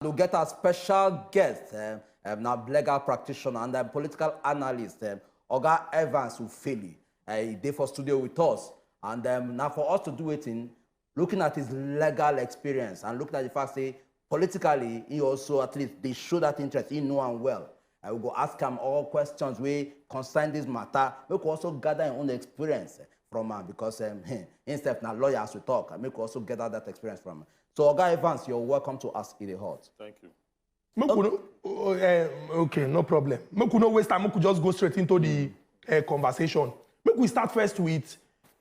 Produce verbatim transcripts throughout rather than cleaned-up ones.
We'll get our special guest, um, um, now legal practitioner and um, political analyst, um, Oga Evans Ufeli. Uh, he dey for studio with us. And um, now for us to do it in looking at his legal experience and looking at the fact say politically, he also at least they show that interest, he know am well. I will go ask him all questions wey concern this matter. We could also gather him own experience from am because um, himself na lawyer as we talk. And we could also gather that experience from am. So Oga Evans, you're welcome to Ask It Hot. Thank you. Make we no, oh, eh, okay, no problem. Make we no waste time. Make we just go straight into the uh, conversation. Make we start first with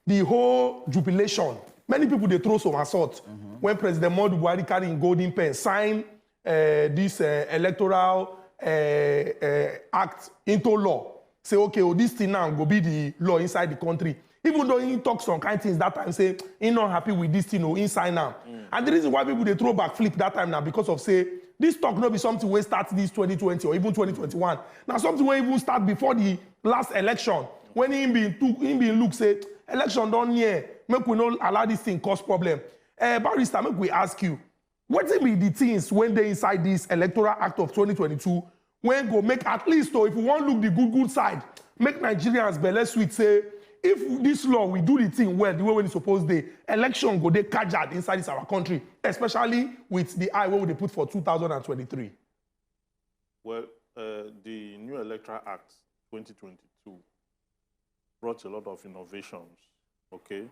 the whole jubilation. Many people dey throw some assault when President Muhammadu Buhari carry im golden pen, sign uh, this uh, electoral uh, uh, act into law. Say, okay, oh, this thing now go be the law inside the country. Even though he talk some kind things that time, say he not happy with this thing, oh, he sign am. And the reason why people dey throw back flip that time now because of say this talk no be something wey start this twenty twenty or even twenty twenty-one. Now something wey even start before the last election when he been took, he been look say election don near, make we no allow this thing cause problem. Uh, barrister, make we ask you, wetin be the things wey dey inside this Electoral Act of twenty twenty-two wey go make at least, oh, if we wan look the good good side, make Nigerians belle sweet say if this law we do the thing well, the way wey e suppose dey, election go dey kajad inside this our country, especially with the eye wey we dey put for two thousand and twenty-three. Well, uh, the new Electoral Act twenty twenty-two brought a lot of innovations, okay?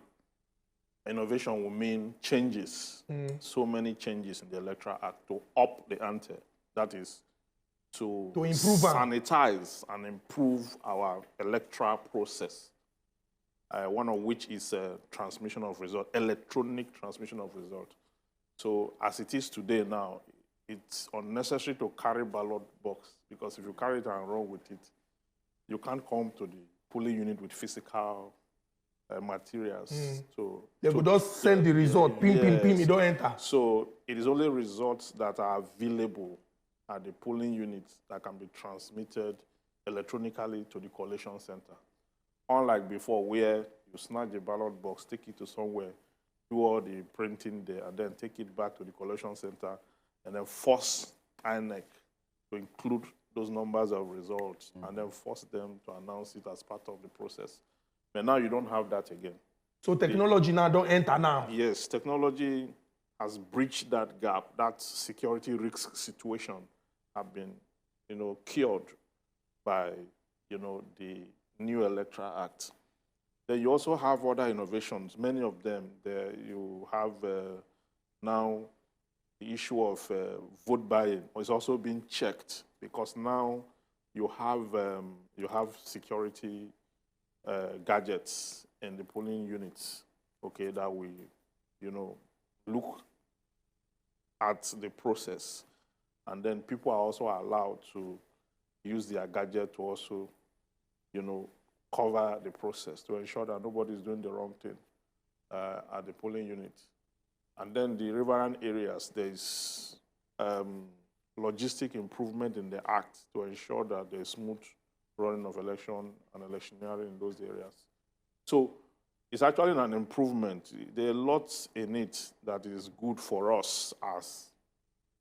Innovation will mean changes, so many changes in the Electoral Act to up the ante. That is to, To improve am. sanitize and improve our electoral process. Uh, one of which is uh, transmission of result, electronic transmission of result. So as it is today now, it's unnecessary to carry ballot box because if you carry it and run with it, you can't come to the polling unit with physical uh, materials. So They to- go just send the result, pim, pim, pim, Yes. e don enter. So it is only results that are available at the polling units that can be transmitted electronically to the collation center. Unlike before, where you snatch the ballot box, take it to somewhere, do all the printing there, and then take it back to the collation center, and then force INEC to include those numbers of results and then force them to announce it as part of the process. But now you don't have that again. So technology now don enter now. Yes, technology has breached that gap. That security risk situation have been, you know, cured by, you know, the new Electoral Act. Then you also have other innovations. Many of them, there you have uh, now the issue of uh, vote buying is also being checked because now you have um, you have security uh, gadgets in the polling units, okay, that we, you know, look at the process, and then people are also allowed to use their gadget to also, you know, cover the process to ensure that nobody is doing the wrong thing uh, at the polling unit. And then the riverine areas, there is um, logistic improvement in the act to ensure that there is smooth running of election and electioneering in those areas. So it's actually an improvement. There are lots in it that is good for us as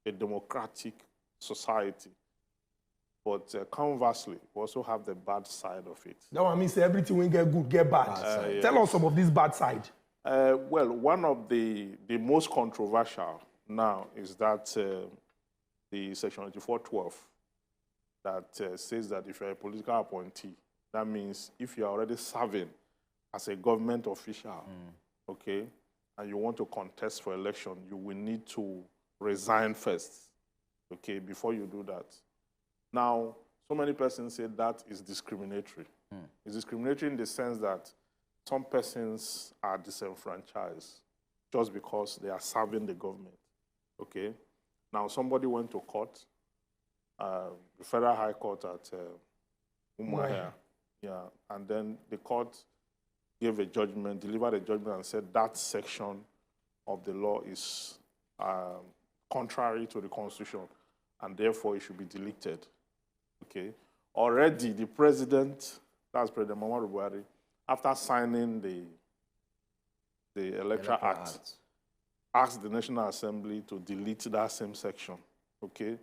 a democratic society. But uh, conversely, we also have the bad side of it. That one means everything we get good, get bad. Bad side. Tell us some of this bad side. Uh, well, one of the, the most controversial now is that uh, the Section eighty-four twelve that uh, says that if you're a political appointee, that means if you're already serving as a government official, okay, and you want to contest for election, you will need to resign first, okay, before you do that. Now, so many persons say that is discriminatory. It's discriminatory in the sense that some persons are disenfranchised just because they are serving the government. Okay? Now, somebody went to court, uh, the Federal High Court at uh, Umuahia. Yeah, and then the court gave a judgment, delivered a judgment, and said that section of the law is um, contrary to the constitution, and therefore it should be deleted. Okay. Already, the president, that's President Muhammadu Buhari, after signing the the Electoral Act, asked the National Assembly to delete that same section. Okay?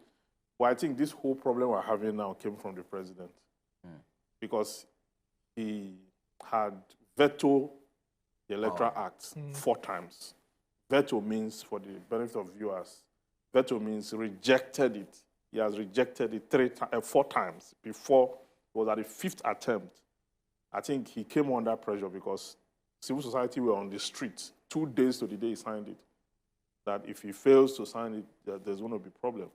But I think this whole problem we're having now came from the president. Because he had veto the Electoral Act four times. Veto means, for the benefit of viewers, veto means rejected it. He has rejected it three ti- uh, four times before. It was at the fifth attempt. I think he came under pressure because civil society were on the street two days to the day he signed it. That if he fails to sign it, that there's going to be problem.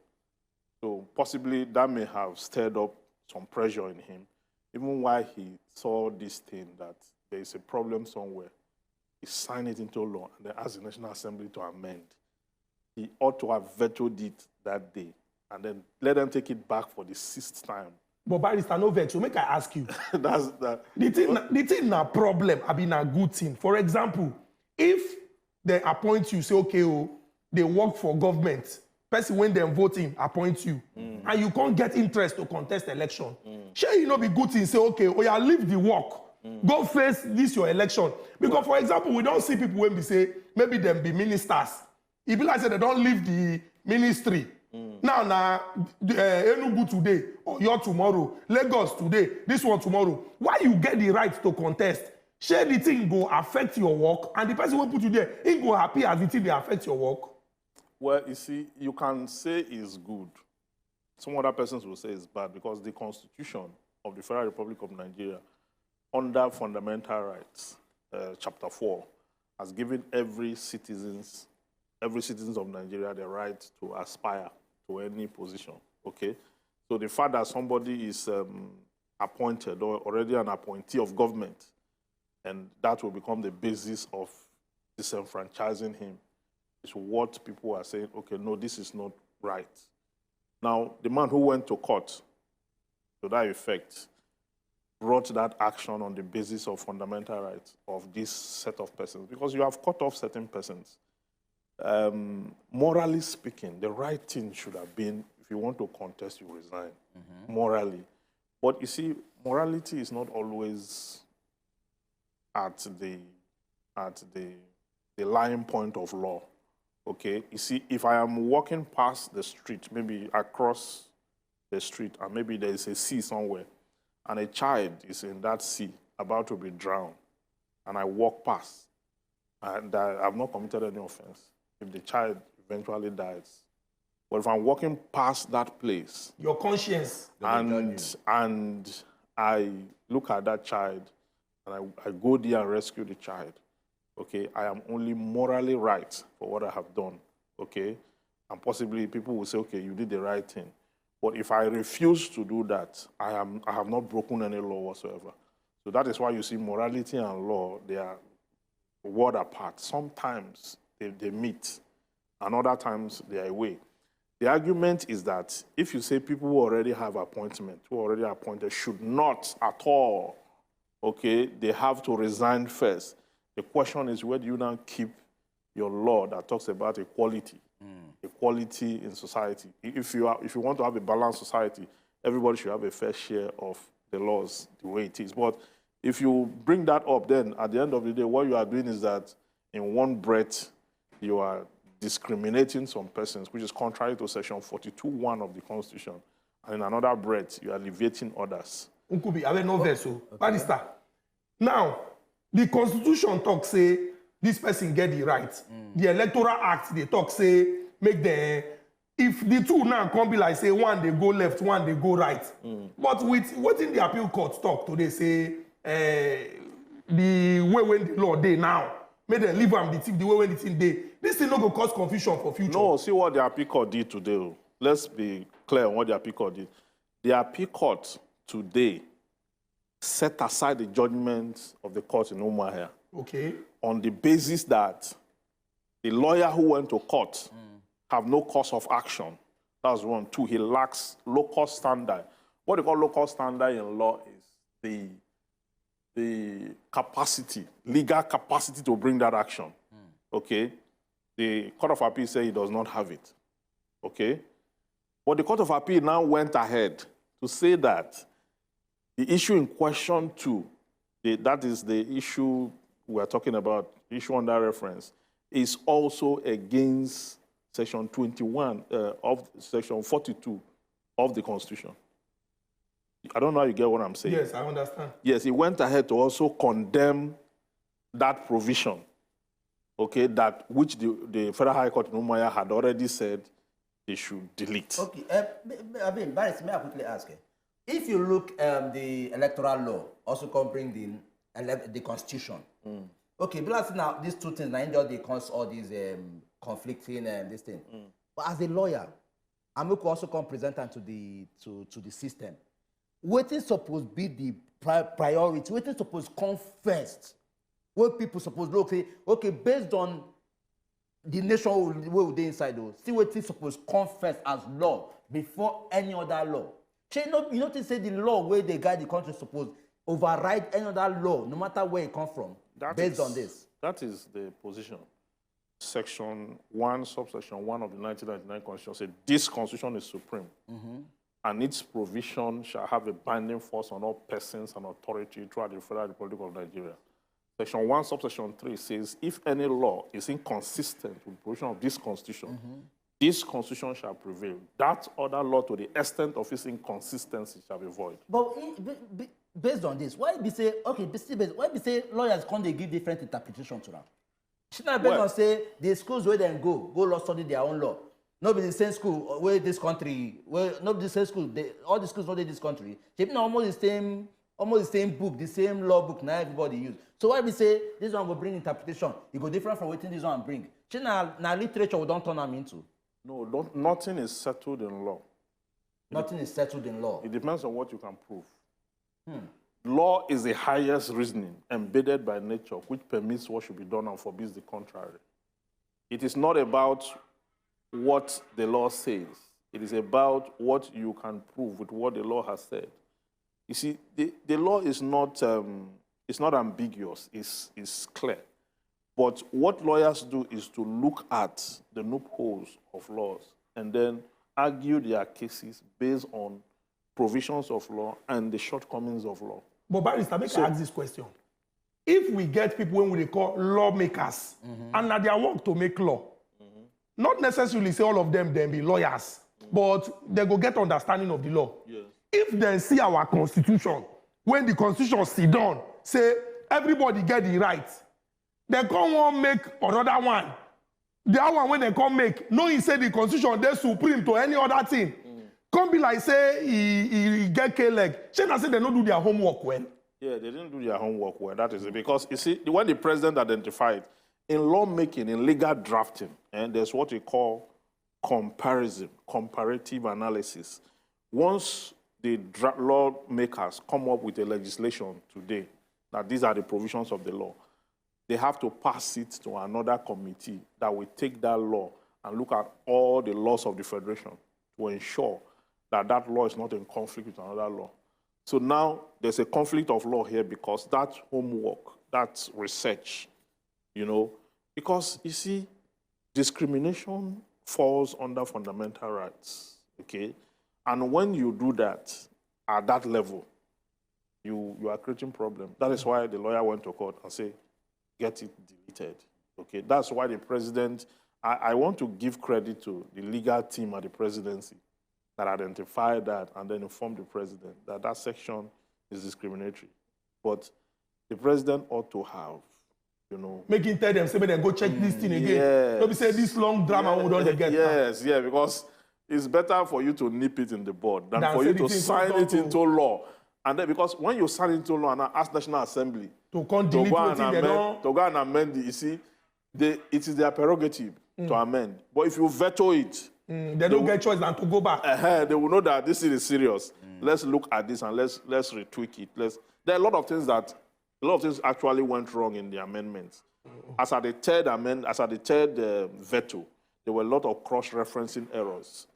So possibly that may have stirred up some pressure in him, even while he saw this thing that there is a problem somewhere. He signed it into law and then asked the National Assembly to amend. He ought to have vetoed it that day and then let them take it back for the sixth time. But Barrister, no vex, so make I ask you. That's that. The thing, na- the thing na problem, I mean, a good thing. For example, if they appoint you, say, okay, oh, they work for government, person when them voting appoint you, and you can't get interest to contest election. Shey you no be good thing, say, okay, oh yeah, leave the work, go face this your election. Because, for example, we don't see people when we say, maybe them be ministers. E be like say they don't leave the ministry. Now na uh, Enugu today, Oyo tomorrow, Lagos today, this one tomorrow. Why you get the right to contest? Shey the thing go affect your work, and the person wey put you there, he go happy as the thing dey affect your work. Well, you see, you can say it's good. Some other persons will say it's bad because the Constitution of the Federal Republic of Nigeria, under Fundamental Rights, uh, Chapter four, has given every citizens, every citizens of Nigeria the right to aspire to any position. Okay, so the fact that somebody is um, appointed or already an appointee of government, and that will become the basis of disenfranchising him, is what people are saying. Okay, no, this is not right. Now, the man who went to court to that effect brought that action on the basis of fundamental rights of this set of persons, because you have cut off certain persons. Um, morally speaking, the right thing should have been, if you want to contest, you resign. Morally. But you see, morality is not always at the at the the lying point of law. Okay, you see, if I am walking past the street, maybe across the street, and maybe there is a sea somewhere, and a child is in that sea about to be drowned, and I walk past, and I, I've not committed any offense. If the child eventually dies, but if I'm walking past that place, Your conscience. and and I look at that child and I, I go there and rescue the child, okay, I am only morally right for what I have done, okay? And possibly people will say, okay, you did the right thing. But if I refuse to do that, I am I have not broken any law whatsoever. So that is why you see morality and law, they are word apart. Sometimes they, they meet, and other times they are away. The argument is that if you say people who already have appointment, who already appointed, should not at all, okay, they have to resign first. The question is, where do you now keep your law that talks about equality, equality in society? If you are, if you want to have a balanced society, everybody should have a fair share of the laws the way it is. But if you bring that up, then at the end of the day, what you are doing is that in one breath, you are discriminating some persons, which is contrary to section forty-two one of the Constitution. And in another breath, you are alleviating others. Nkubi, I will no vex o. Barrister, now, the constitution talk say this person get the right. The Electoral Act, they talk say make the, if the two now come be like say one they go left, one they go right. But with wetin the appeal court talk today say, eh, the way when the law dey now, make dem leave am the thing the way when the thing dey. This thing no go cause confusion for future. No, see what the appeal court did today. Oh. Let's be clear on what the appeal court did. The appeal court today set aside the judgment of the court in Umuahia Okay. on the basis that the lawyer who went to court have no cause of action. That's one. Two, he lacks locus standi. What they call locus standi in law is the the capacity, legal capacity to bring that action. Okay? The Court of Appeal said he does not have it. Okay? But the Court of Appeal now went ahead to say that the issue in question two, the, that is the issue we are talking about, issue under reference, is also against section twenty-one uh, of section forty-two of the Constitution. I don't know how you get what I'm saying. Yes, I understand. Yes, he went ahead to also condemn that provision, okay, that which the, the Federal High Court in Umuahia had already said they should delete. Okay, uh, b- b- I mean, Barrister, may I quickly ask? Eh? If you look um, the electoral law, also covering the ele- the constitution. Okay, but now these two things, now just they cause all these um, conflicting and this thing. But as a lawyer, I'm going to also come present am to the to, to the system. Wetin suppose be the pri- priority? Wetin suppose come first? Where people suppose look say, okay, based on the nation wey we dey inside o, see wetin suppose come first as law before any other law. Shey you no you no think say the law wey dey guide the country suppose override any other law, no matter where e come from, That based is- on this? That is the position. Section one, subsection one of the nineteen ninety-nine Constitution said this Constitution is supreme, and its provision shall have a binding force on all persons and authority throughout the Federal Republic of Nigeria. Section one, subsection three says if any law is inconsistent with the provision of this Constitution, this Constitution shall prevail. That other law, to the extent of its inconsistency, shall be void. But e- be- be- based on this, why be say okay? Be still based, why be say lawyers come dey give different interpretation to am? Shey na based Well- on say the schools wey dem go go law study their own law. No be the same school wey this country, wey no be the same school. They, all the schools no dey this country. Shebi na almost the same, almost the same book, the same law book na everybody use. So why be say this one go bring interpretation? E go different from wetin this one bring. Shey na na literature we don turn am into. No, don't, nothing is settled in law. Nothing is settled in law. It depends on what you can prove. Law is the highest reasoning embedded by nature, which permits what should be done and forbids the contrary. It is not about what the law says. It is about what you can prove with what the law has said. You see, the, the law is not um, it's not ambiguous. It's it's clear. But what lawyers do is to look at the loopholes of laws and then argue their cases based on provisions of law and the shortcomings of law. But Barrister, make I ask this question. If we get people wey we dey call lawmakers, and na their work to make law, not necessarily say all of them dem be lawyers, but they go get understanding of the law. Yes. If dem see our constitution, when the constitution sit down, say everybody get the right, dem come wan make another one. That one wey dem come make, knowing say the constitution dey supreme to any other thing, come be like say e e e get K leg. Shey na say dem no do their homework well? Yeah, they didn't do their homework well. That is it. Because you see, when the president identified in lawmaking, in legal drafting, and there's what we call comparison, comparative analysis. Once the dra- lawmakers come up with a legislation today, that these are the provisions of the law, they have to pass it to another committee that will take that law and look at all the laws of the federation to ensure that that law is not in conflict with another law. So now there's a conflict of law here because that homework, that research, you know, because you see, discrimination falls under fundamental rights, okay? And when you do that at that level, you you are creating problem. That is why the lawyer went to court and say, get it deleted. Okay, that's why the president. I, I want to give credit to the legal team at the presidency that identified that and then informed the president that that section is discriminatory. But the president ought to have, you know, Make him tell them say make dem go check this thing again. Yes. No be say this long drama we don dey get. Yes, yeah, because it's better for you to nip it in the bud than Than for say you the to thing sign come it to into law. And then because when you sign into law and ask National Assembly To come to delete go and wetin dem amend, don. to go and amend it, you see, they, it is their prerogative to amend. But if you veto it, Mm, they don't get choice than to go back. uh, they will know that this is serious. Let's look at this and let's let's retweak it. Let's. There are a lot of things that a lot of things actually went wrong in the amendments. As at the third amend, as at the third uh, veto, there were a lot of cross-referencing errors.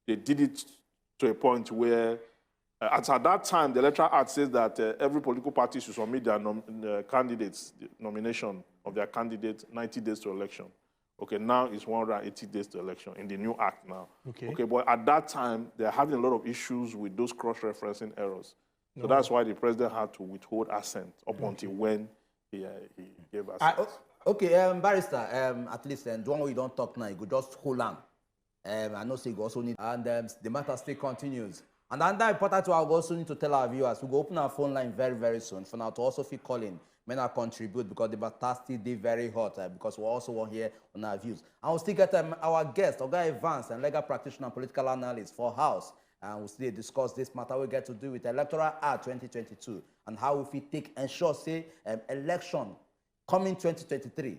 They did it to a point where, uh, at, at that time, the Electoral Act says that uh, every political party should submit their nom- uh, candidates, the nomination of their candidate, ninety days to election. Okay, now it's one hundred eighty days to election in the new act now. Okay. Okay, but at that time, they're having a lot of issues with those cross-referencing errors. So that's why the president had to withhold assent up until when he, uh, he gave assent. I, o- okay, um, Barrister, um, at least um, the one wey you don talk now, you go just hold am. Um, I know say you go also need, and um, the matter still continues. And another important thing I go also need to tell our viewers, we go open our phone line very, very soon. For now, to also fit calling, men are contribute because the matter still dey very hot uh, because we also want hear on our views. And we'll still get um, our guest, Oga Evans, a legal practitioner and political analyst for House. And we'll still discuss this matter we get to do with Electoral Act twenty twenty-two and how we fit take ensure say um, election coming twenty twenty-three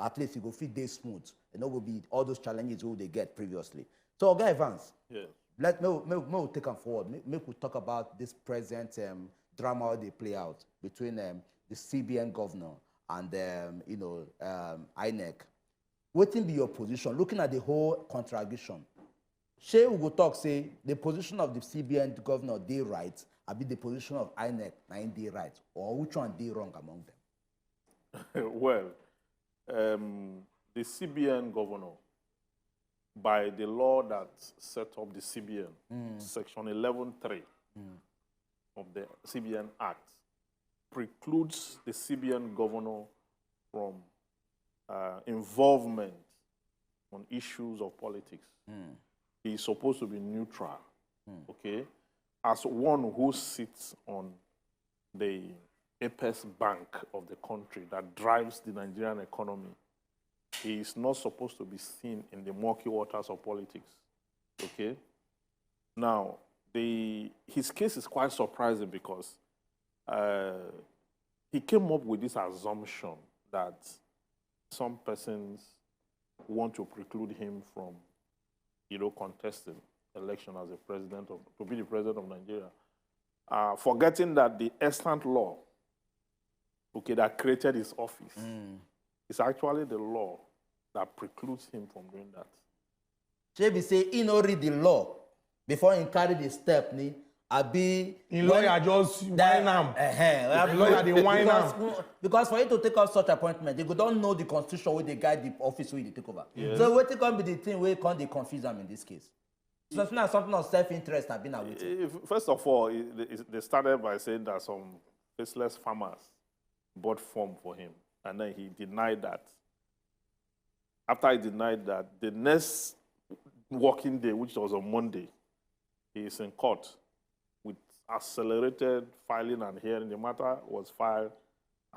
at least e go fit dey smooth. E no go be all those challenges wey we dey get previously. So, Oga Evans, Yeah. let me, me, me we take am forward. Make, make we talk about this present um, drama wey dey play out between um, the C B N governor and um, you know um, INEC. Wetin be your position looking at the whole contradiction? Shey we go talk say the position of the C B N governor dey right, abi the position of INEC na im dey right, or which one dey wrong among them? Well, um, the C B N governor, by the law that set up the C B N, Section eleven three of the C B N Act, precludes the C B N governor from uh, involvement on issues of politics. He is supposed to be neutral, okay? As one who sits on the apex bank of the country that drives the Nigerian economy, he is not supposed to be seen in the murky waters of politics, okay? Now, the, his case is quite surprising because uh, he came up with this assumption that some persons want to preclude him from, you know, contesting election as a president of, to be the president of Nigeria, uh, forgetting that the extant law, okay, that created his office is actually the law that precludes him from doing that. Shey be say he no read the law before he carry the step ni, abi Im lawyer just wine am. Uh-huh. Im lawyer dey wine am. Because, because for you to take up such appointment, you go don know the constitution wey dey guide the office wey you dey take over. So wetin come be the thing wey come dey confuse am in this case? So na something of self-interest abi na wetin? If, first of all, it- it- they started by saying that some faceless farmers bought form for him, and then he denied that. After he denied that, the next working day, which was on Monday, he is in court with accelerated filing and hearing. The matter was filed,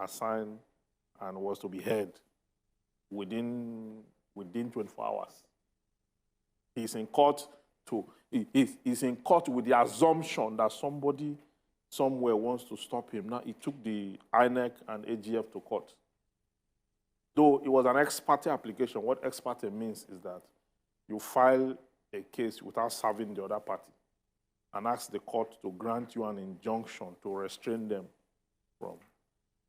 assigned, and was to be heard within within twenty-four hours. He's in court to he, he's, he's in court with the assumption that somebody somewhere wants to stop him. Now he took the INEC and AGF to court. Though it was an ex parte application, what ex parte means is that you file a case without serving the other party and ask the court to grant you an injunction to restrain them from.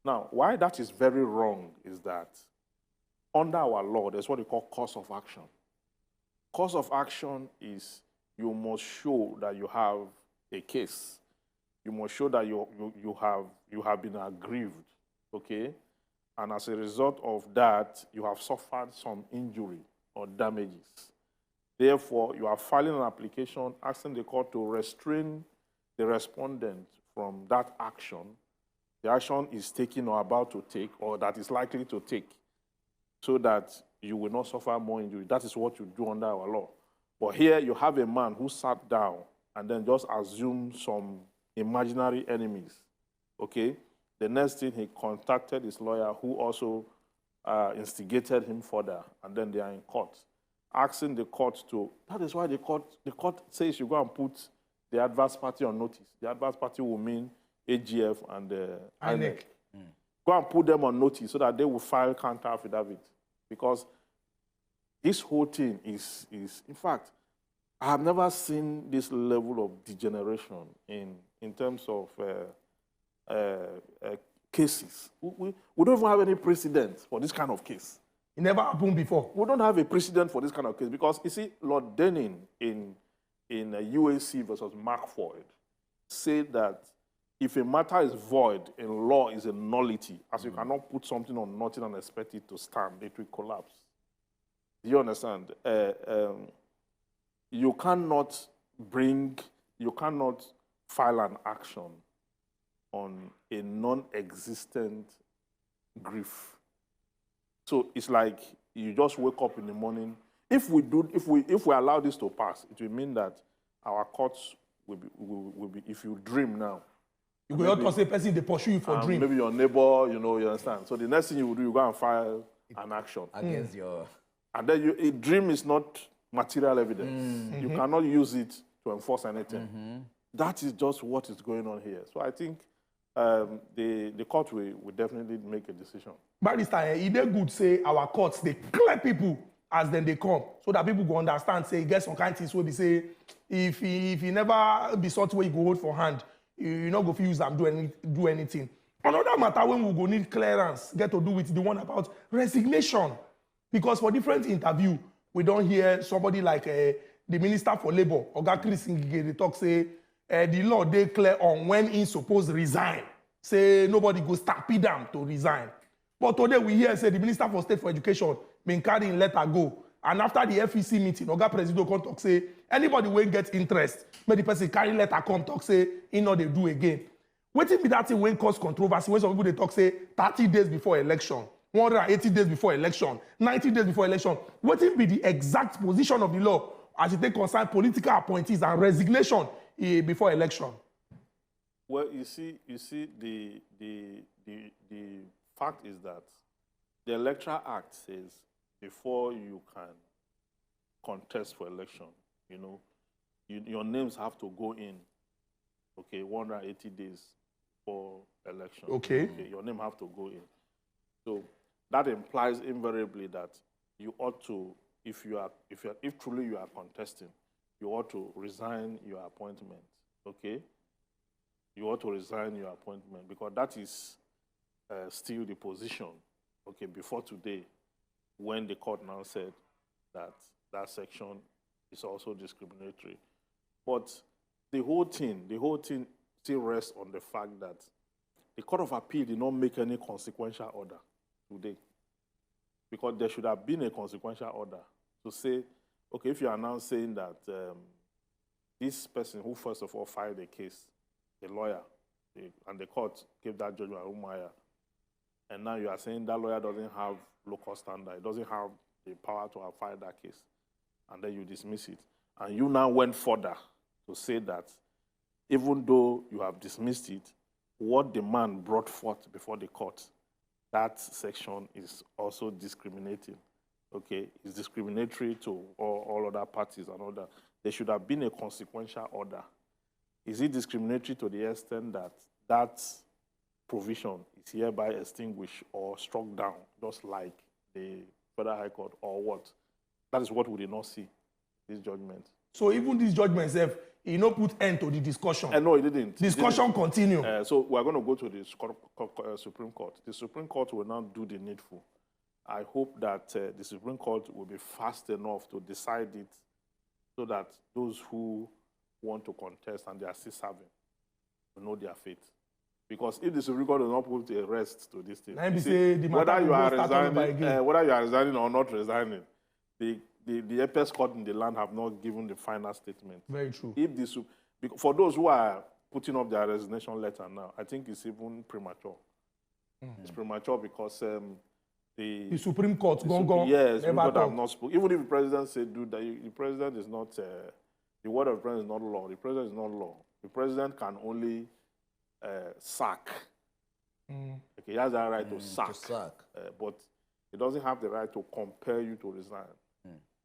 Now, why that is very wrong is that under our law, there's what we call cause of action. Cause of action is you must show that you have a case. You must show that you, you, you have you have been aggrieved, okay? And as a result of that, you have suffered some injury or damages. Therefore, you are filing an application asking the court to restrain the respondent from that action the action is taking or about to take or that is likely to take so that you will not suffer more injury. That is what you do under our law. But here you have a man who sat down and then just assumed some imaginary enemies. Okay? The next thing, he contacted his lawyer who also uh, instigated him further, and then they are in court, asking the court to. That is why the court the court says you go and put the adverse party on notice. The adverse party will mean AGF and the INEC. Go and put them on notice so that they will file counter affidavit, because this whole thing is is in fact, I have never seen this level of degeneration in in terms of uh, uh, uh, cases. We, we, we don't even have any precedent for this kind of case. It never happened before. We don't have a precedent for this kind of case because, you see, Lord Denning in in uh, U A C versus Mark Ford said that if a matter is void in law, is a nullity, as you cannot put something on nothing and expect it to stand, it will collapse. Do you understand? Uh, um, you cannot bring, you cannot file an action on a non-existent grief. So it's like you just wake up in the morning, if we do, if we if we allow this to pass, it will mean that our courts will be will, will be. If you dream now, You go just talk say person dey pursue you for and dream. Maybe your neighbor, you know, you understand. So the next thing you will do, you go and file an action, Against your and then you, a dream is not material evidence. You cannot use it to enforce anything. That is just what is going on here. So I think um, the the court will, will definitely make a decision. Barrister, eh, e dey good say our courts dey clear people as dem dey come, so that people go understand say e get some kind things wey be say if e if e never be something wey you go hold for hand, you, you no go fit use am do any do anything. Another matter wey we go need clearance get to do with the one about resignation, because for different interview we don hear somebody like uh, the minister for labour, Oga Chris Ngige, dey talk say uh, the law dey clear on when he suppose resign, say nobody go stampede am to resign. But today we hear say the minister for state for education bin carry im letter go, and after the F E C meeting, Oga Presido come talk say anybody wey get interest, make the person carry letter come talk say he no dey do again. Wetin be that thing wey cause controversy when some people dey talk say thirty days before election, one hundred and eighty days before election, ninety days before election? Wetin be the exact position of the law as e take concern political appointees and resignation eh, before election? Well, you see, you see, the the the the fact is that the Electoral Act says before you can contest for election, you know, you, your names have to go in. Okay, one hundred eighty days for election. Okay. Okay, your name have to go in. So that implies invariably that you ought to, if you are, if you are, if truly you are contesting, you ought to resign your appointment. Okay, you ought to resign your appointment because that is uh, still the position. Okay, before today, when the court now said that that section is also discriminatory, but the whole thing, the whole thing still rests on the fact that the Court of Appeal did not make any consequential order today, because there should have been a consequential order to say, okay, if you are now saying that um, this person who first of all filed the case, the lawyer, the, and the court gave that judgment Umaya, and now you are saying that lawyer doesn't have local standard, it doesn't have the power to have filed that case, and then you dismiss it, and you now went further to say that even though you have dismissed it, what the man brought forth before the court, that section is also discriminating. Okay, it's discriminatory to all, all other parties and all that. There should have been a consequential order. Is it discriminatory to the extent that that provision is hereby extinguished or struck down, just like the Federal High Court, or what? That is what we did not see this judgment. So even this judgment sef, e no put end to the discussion. Uh, no, it didn't. It Discussion didn't. Continue. Uh, so we're going to go to the Scor- Co- Co- uh, Supreme Court. The Supreme Court will now do the needful. I hope that uh, the Supreme Court will be fast enough to decide it so that those who want to contest and they are still serving will know their fate. Because if the Supreme Court does not put a rest to this thing, Na im be you see, say the matter whether will you are go start all over resigning, again. Uh, whether you are resigning or not resigning, the, the, the apex court in the land have not given the final statement. Very true. If the Su- bec- for those who are putting up their resignation letter now, I think it's even premature. It's premature because um, the The Supreme Court the gone Supreme- gone Yes, never people that have talk. Not spoken. Even if the president said do that, you- the president is not. Uh, the word of the president is not law. The president is not law. The president can only uh, sack. Okay, he has that right to sack, to sack. Uh, but he doesn't have the right to compel you to resign.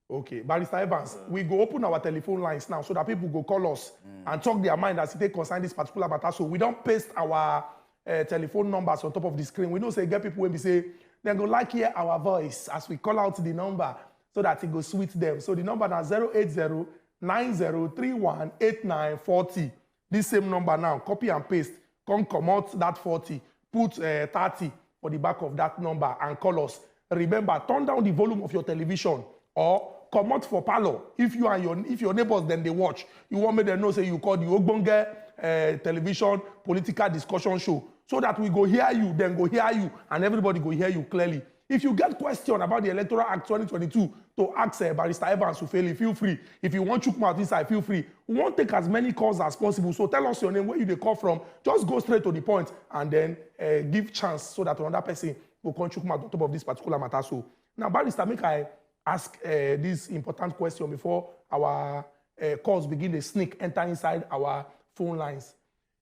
Okay, Barrister Evans, we go open our telephone lines now so that people go call us and talk their mind as e take concern this particular matter. So we don paste our uh, telephone numbers on top of the screen. We know say e get people wey be say dem go like hear our voice as we call out the number so that e go sweet them. So the number na zero eight zero nine zero three one eight nine forty. This same number now, copy and paste, come comot that forty, put uh, thirty for the back of that number and call us. Remember, turn down the volume of your television or comot for parlour if you and your if your neighbours dem dey watch. You wan make dem know say you call the ogbonge uh, television political discussion show so that we go hear you, dem go hear you, and everybody go hear you clearly. If you get question about the Electoral Act twenty twenty-two to ask uh, Barrister Evans Ufeli, feel free. If you wan chook mouth inside, feel free. We wan take as many calls as possible. So tell us your name, where you dey call from. Just go straight to the point and then uh, give chance so that another person go come chook mouth on top of this particular matter. So now, Barrister, make I ask uh, this important question before our uh, calls begin to sneak enter inside our phone lines.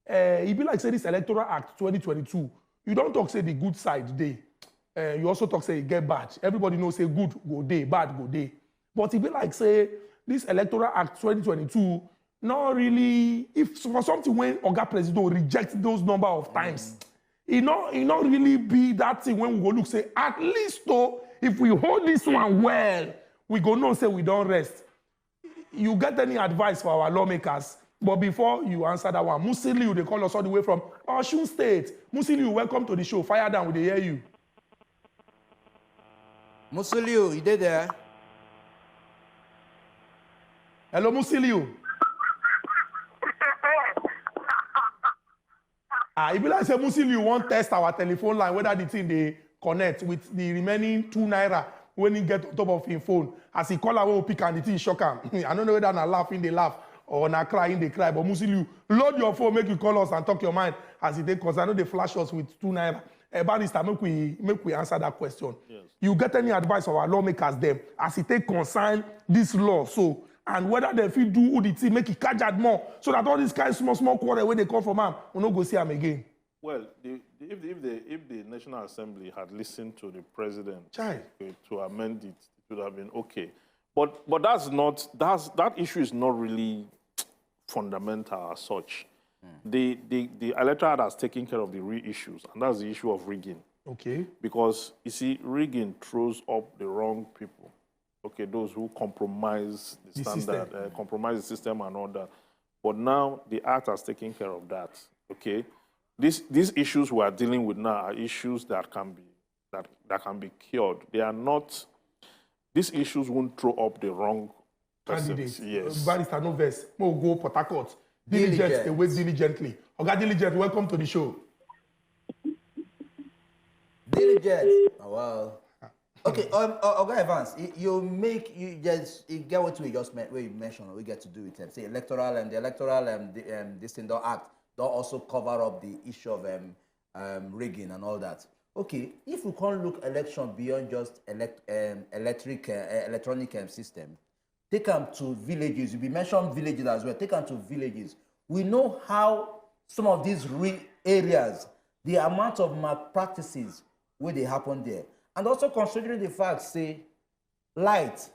Uh, e be like say this Electoral Act twenty twenty-two, you don't talk say the good side dey. Uh, you also talk say e get bad. Everybody knows say good go dey, bad go dey. But e be like say this Electoral Act twenty twenty-two no really, if for something when Oga President reject those number of times, e no e no really be that thing when we go look say at least though, if we hold this one well, we go know say we don't rest. You get any advice for our lawmakers? But before you answer that one, Musiliu, they call us all the way from Osun State. Musiliu, welcome to the show. Fire down, we dey hear you. Musiliu, you dey there? Hello, Musiliu. Ah, e be like say Musiliu wan test our telephone line whether the thing dey connect with the remaining two naira when he get on top of him phone. As he call am, when we pick am, the thing shock am. I no know whether na laugh him dey laugh or na cry him dey cry. But Musiliu, load your phone, make you call us and talk your mind as e dey concern. No dey flash us with two naira. Eh, barrister, make we make we answer that question. Yes. You get any advice for our lawmakers dem as e take concern this law so, and whether dem fit do who the thing make e catch out more so that all this kind small small quarrel wey dey come from am, we no go see am again. Well, the, the, if, the, if the if the National Assembly had listened to the president Chai. uh, to amend it, it would have been okay. But but that's not that's that issue is not really fundamental as such. The, the the electorate has taken care of the real issues, and that's the issue of rigging. Okay. Because you see, rigging throws up the wrong people. Okay, those who compromise the, The standard, system. Uh, compromise the system and all that. But now the act has taken care of that. Okay, these these issues we are dealing with now are issues that can be that that can be cured. They are not. These issues won't throw up the wrong persons. Candidates. Yes. Barrister, no vex. Mo go Port Harcourt. Diligence, Diligence. They wait diligently. Oga Diligent, welcome to the show. Diligence. Oh, wow. Okay, um, uh, Oga Evans, you, you make you just you get what we just met where you mentioned we get to do with them. Say electoral and the electoral um, the, um, this thing don't act don't also cover up the issue of um, um, rigging and all that. Okay, if we can't look election beyond just elect, um, electric uh, electronic um, system, take them to villages. You be mentioned villages as well. Take them to villages. We know how some of these re- areas, the amount of malpractices where they happen there, and also considering the fact say light,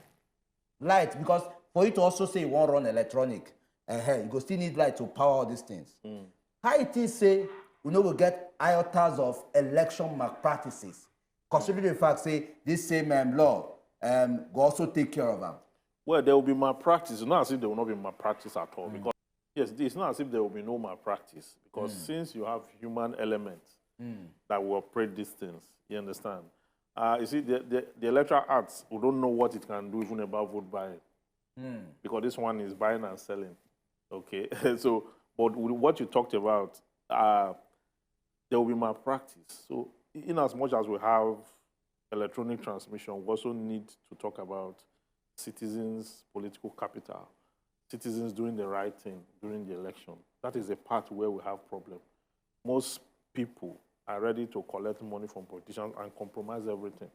light because for you to also say you wan run electronic, uh, you go still need light to power all these things. How it is say we no go get iotas of election malpractices, considering the fact say this same um, law um, go also take care of am. Well, there will be malpractice. It's not as if there will not be malpractice at all. Because yes, it's not as if there will be no malpractice. Because since you have human elements that will operate these things, you understand? Uh, you see, the, the, the electoral acts, we don't know what it can do even about vote buying. Because this one is buying and selling. Okay, so, but with what you talked about, uh, there will be malpractice. So, in as much as we have electronic transmission, we also need to talk about citizens' political capital, citizens doing the right thing during the election. That is a part where we have problem. Most people are ready to collect money from politicians and compromise everything.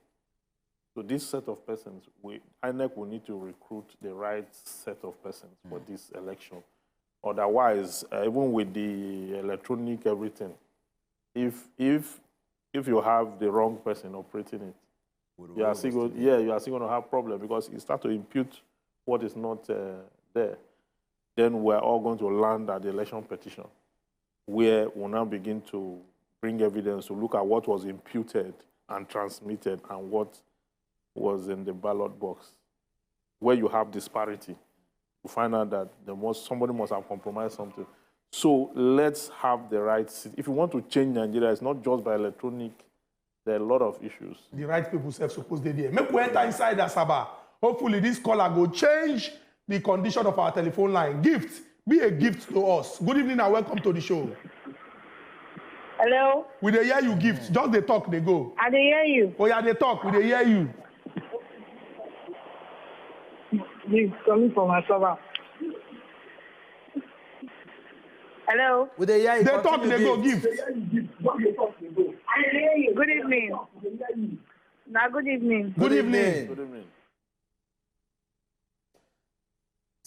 So this set of persons, we INEC will need to recruit the right set of persons for this election. Otherwise, uh, even with the electronic everything, if if if you have the wrong person operating it, you are still going, yeah, you are still going to have problem because you start to impute what is not uh, there. Then we're all going to land at the election petition, where we'll now begin to bring evidence to look at what was imputed and transmitted and what was in the ballot box. Where you have disparity, you find out that the most somebody must have compromised something. So let's have the right seat. If you want to change Nigeria, it's not just by electronic. There are a lot of issues. The right people sef suppose dey there. Make we enter inside Asaba. Hopefully, this caller go change the condition of our telephone line. Gift, be a gift to us. Good evening and welcome to the show. Hello, We dey hear you, Gift. Just dey talk, dey go. I dey hear you. Oh yeah, dey talk. We dey hear you. This coming from Asaba. Hello. We dey hear you. Dey talk, Continue, dey go, Gift. Gift. Good evening. Na good evening. Good evening. Good evening.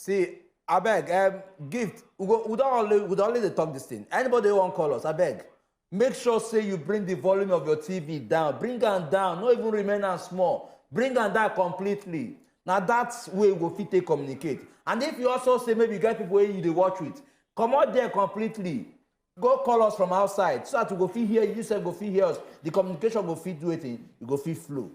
See, abeg, um, Gift, we go, we don only, we don only dey talk this thing. Anybody wey wan call us, abeg, make sure say you bring the volume of your T V down. Bring am down. No even remain am small. Bring am down completely. Na that way we go fit take communicate. And if you also say maybe you get people wey you dey watch with, comot there completely. Go call us from outside so that we go fit hear you, you sef go fit hear us. The communication go fit do wetin, e go fit flow.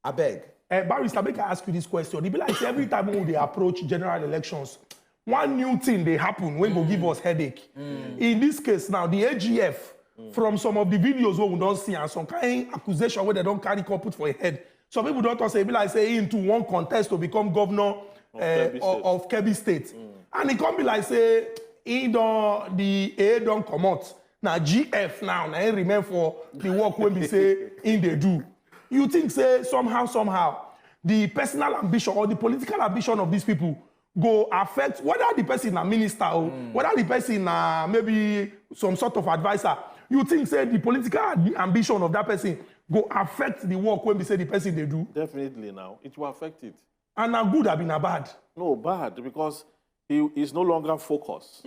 Abeg. Uh, Barrister, make I ask you this question. E be like say every time we dey approach general elections, one new thing dey happen wey go give us headache. In this case now, the A G F, from some of the videos wey we don see and some kind accusation wey dem don carry come put for im head, some people don talk say e be like say im too wan contest to become governor uh, Kebbi of, State. Of Kebbi State. And e come be like say im don, the A don comot. Na G F now, na im remain for the work wey be say im dey do. You think say somehow, somehow, the personal ambition or the political ambition of these people go affect whether the person na minister or whether the person na maybe some sort of adviser? You think say the political ad- ambition of that person go affect the work wey be say the person dey do? Definitely now, it will affect it. And na good abi na bad? No, bad, because he is no longer focused.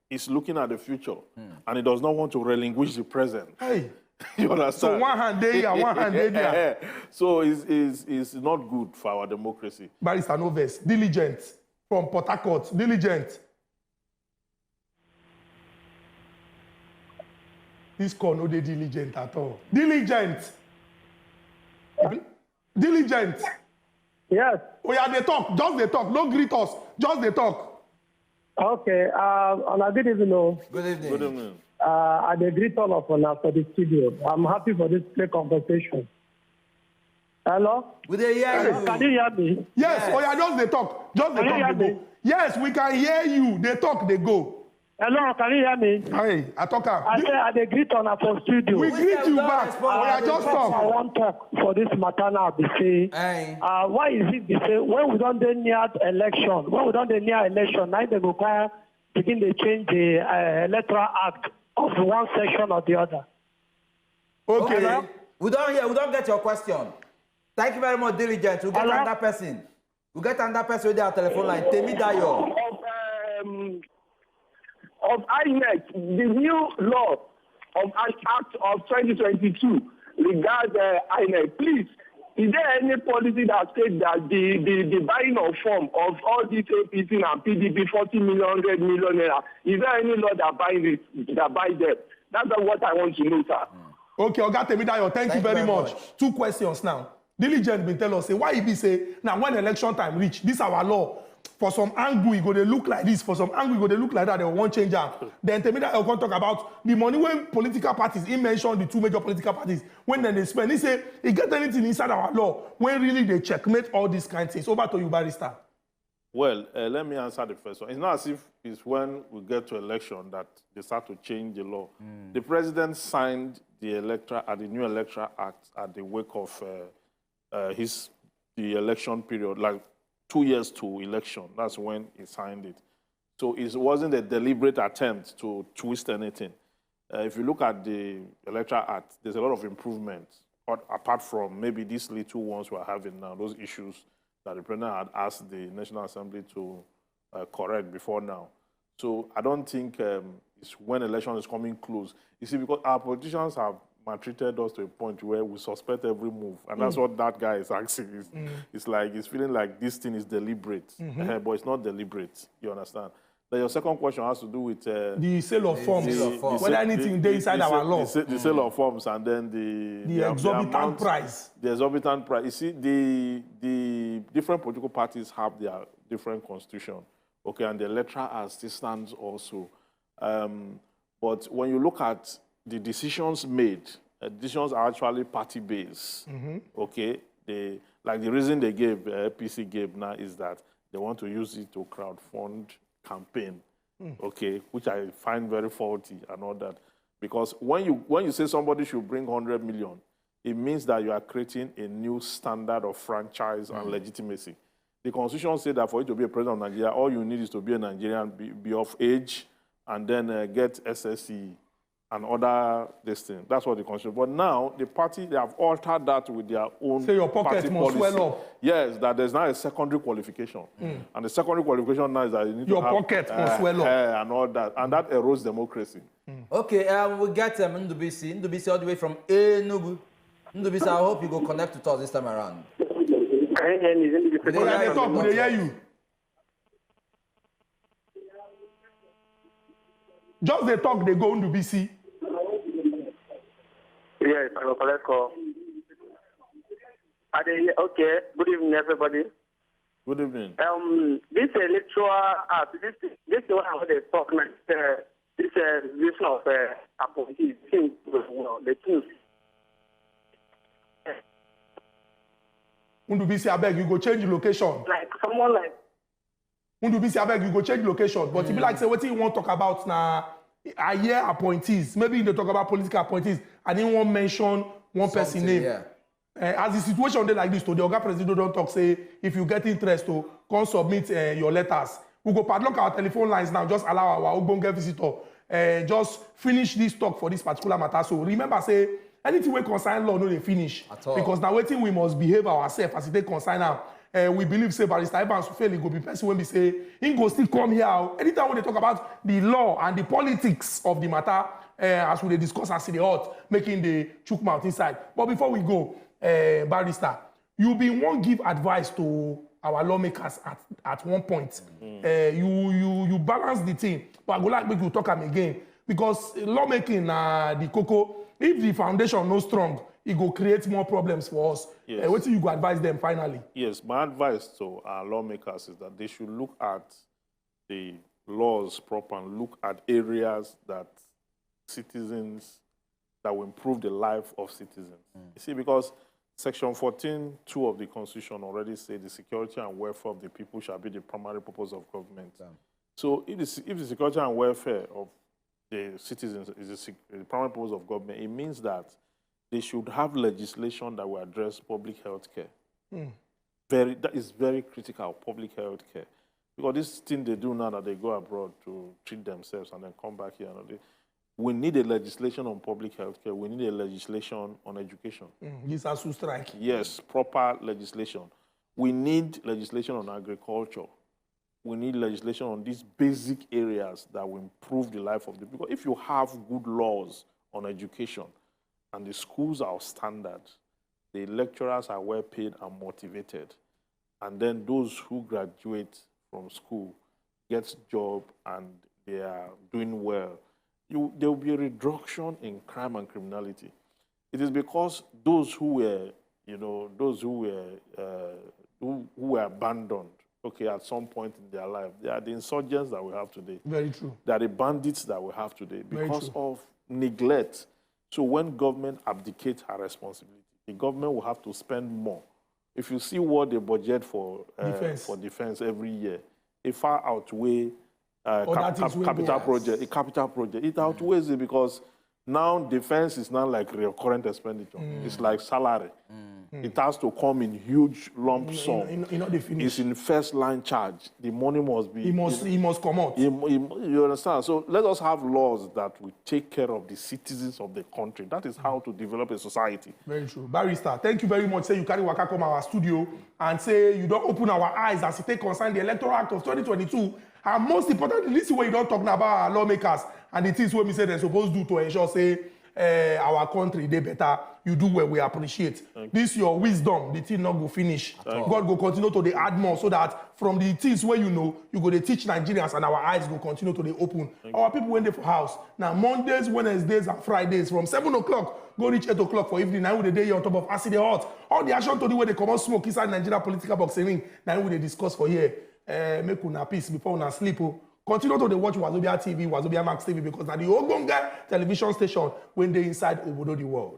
He's looking at the future, and he does not want to relinquish the present. Hey, You understand? So one hand dey here, one hand dey there. So it's, it's, it's not good for our democracy. Barrister, no vex. Diligent from Port Harcourt. Diligent. This call no dey diligent at all. Diligent. Diligent. Yes. Oh yeah, dey talk. Just dey talk. No greet us. Just dey talk. Okay. Uh, and a good evening. Oh. Good evening. Good evening. Uh, I dey greet all of una for the studio. I'm happy for this great conversation. Hello? We dey hear Hello, can you you. Hear me? Yes. Oh yeah, just dey talk. Just dey Can you talk. Hear Dey me? Go. Yes, we can hear you. Dey talk. Dey go. Hello, can you hear me? Hey, I talk am. I say I dey greet una for studio. We greet you don't back. respond. Oh yeah, just I talk. wan talk for this matter now be say, Eh. Uh, why is it be say when we don dey near election, when we don dey near election, na im dem go come begin dey change the uh, electoral act of one section or the other? Okay. Okay. We don hear. We don get your question. Thank you very much, Diligent. We get Hello? Another person. We get another person wey dey our telephone line. Temidayo. Of um, of INEC, the new law of an act of twenty twenty-two regards uh, INEC. Please, is there any policy that states that the, the, the buying of form of all these APC and PDP, forty million, hundred million naira, is there any law that binds it, that binds them? That's what I want to know, sir. Okay, Oga Temidayo, thank, you very much. Two questions now. Diligent bin tell us say why e be say na when election time reach, this our law, for some angle e go dey look like this, for some angle e go dey look like that, dem wan change am. Then Temidayo come talk about the money wey political parties, he mentioned the two major political parties, when dem dey spend. He say e get anything inside our law wey really dey checkmate all these kind things. Over to you, Barrister. Well, uh, let me answer the first one. It's not as if it's when we get to election that they start to change the law. The president signed the electoral, uh, the new electoral act at the wake of uh, uh, his the election period, like two years to election. That's when he signed it. So it wasn't a deliberate attempt to twist anything. Uh, if you look at the electoral act, there's a lot of improvement. But apart from maybe these little ones we're having now, those issues that the president had asked the National Assembly to uh, correct before now. So I don't think um, it's when election is coming close. You see, because our politicians have maltreated us to a point where we suspect every move, and that's what that guy is asking. It's, it's like he's feeling like this thing is deliberate, uh, but it's not deliberate. You understand? Then your second question has to do with uh, The sale of forms. Sale of forms. Whether sa- anything the- dey the inside sa- our law. The, sa- the sale of forms and then the The exorbitant amount- price. The exorbitant price. You see, the the different political parties have their different constitution, okay, and the electoral act still stands also. Um, but when you look at the decisions made, uh, decisions are actually party based. Okay, they like the reason they gave uh, APC gave now is that they want to use it to crowdfund campaign. Okay, which I find very faulty and all that, because when you when you say somebody should bring hundred million, it means that you are creating a new standard of franchise and legitimacy. The constitution said that for you to be a president of Nigeria, all you need is to be a Nigerian, be, be of age, and then uh, get S S C. and other this thing. That's what the constitution. But now the party, they have altered that with their own Say your pocket party must policy. Swell up. Yes, that there's now a secondary qualification, and the secondary qualification now is that you need Your to have, pocket must uh, swell up. uh, and all that, and that erodes democracy. Okay, um, we get um, Ndubisi. Ndubisi all the way from Enugu. Ndubisi, I hope you go connect with us this time around. Can you hear me? Is it the They Oya, hear dey you. Talk, we dey hear you. Just dey talk, dey go Ndubisi. Yes, I will collect call. Are they here? Okay. Good evening, everybody. Good evening. Um, this electoral act, this this is what I want to talk now. Uh, this uh, this of uh, appointees, thing, well, the thing. Ndubisi, abeg, you go change location. Like someone like Ndubisi, abeg, you go change location. But e be like say wetin you wan talk about na, I hear appointees. Maybe you dey talk about political appointees, and he wan mention one person Something, name. Yeah. Eh, as the situation dey like this today, Oga Presido don talk say if you get interest to come submit eh, your letters, we go padlock our telephone lines now. Just allow our ogbonge visitor eh, just finish this talk for this particular matter. So remember say anything wey concern law no dey finish. At all. Because na wetin we must behave ourselves as e take concern am. Eh, we believe say Barrister Evans Ufeli go be person wey be say he go still come here o. Anytime wey dey talk about the law and the politics of the matter, eh, as we dey discuss as e dey hot, make him dey chook mouth inside. But before we go, eh, Barrister, you bin wan give advice to our lawmakers at at one point. Eh, you you you balance the thing, but I go like make you talk am again, because lawmaking na the koko. If the foundation no strong, e go create more problems for us. Yes. Eh, wetin you go advise them finally? Yes, my advice to our lawmakers is that they should look at the laws proper and look at areas that citizens, that will improve the life of citizens. You see, because Section fourteen two of the Constitution already says the security and welfare of the people shall be the primary purpose of government. So if the, se- if the security and welfare of the citizens is the, sec- the primary purpose of government, it means that they should have legislation that will address public health care. Very, that is very critical, public health care. Because this thing they do now, that they go abroad to treat themselves and then come back here. And all this. We need a legislation on public health care. We need a legislation on education. Mm, this ASUU strike. Yes, proper legislation. We need legislation on agriculture. We need legislation on these basic areas that will improve the life of the people. If you have good laws on education and the schools are of standard, the lecturers are well paid and motivated, and then those who graduate from school get job and they are doing well, you, there will be a reduction in crime and criminality. It is because those who were, you know, those who were uh, who, who were abandoned, okay, at some point in their life, they are the insurgents that we have today. Very true. They are the bandits that we have today Very because true. Of neglect. So when government abdicates her responsibility, the government will have to spend more. If you see what they budget for uh, Defense. For defense every year, it far outweigh uh, Other things wey capital go. Project. A capital project, it outweighs it because now defense is now like recurrent expenditure. It's like salary. It has to come in huge lump sum. E no dey finish. It's in first line charge. The money must be. He must he must comot. You, you, you understand? So let us have laws that will take care of the citizens of the country. That is how to develop a society. Very true. Barrister, thank you very much. Say you carry waka come our studio and say you don open our eyes as e take concern the Electoral Act of twenty twenty-two. And most importantly, listen wey you don talk now about our lawmakers and the things wey we say dem suppose do to ensure say eh, our country dey better. You do well, we appreciate. This your wisdom, the thing no go finish. God go continue to dey add more so that from the things wey you know, you go dey teach Nigerians and our eyes go continue to dey open. Our people wey dey for house, na Mondays, Wednesdays and Fridays from seven o'clock go reach eight o'clock for evening, na we dey dey here on top of As E Dey Hot. All the action tori wey dey comot smoke inside Nigeria political boxing ring, na we dey discuss for here. Eh, make una peace before una sleep o. Continue to dey watch Wazobia T V, Wazobia Max T V, because na the ogbonge television station wey dey inside obodo the world.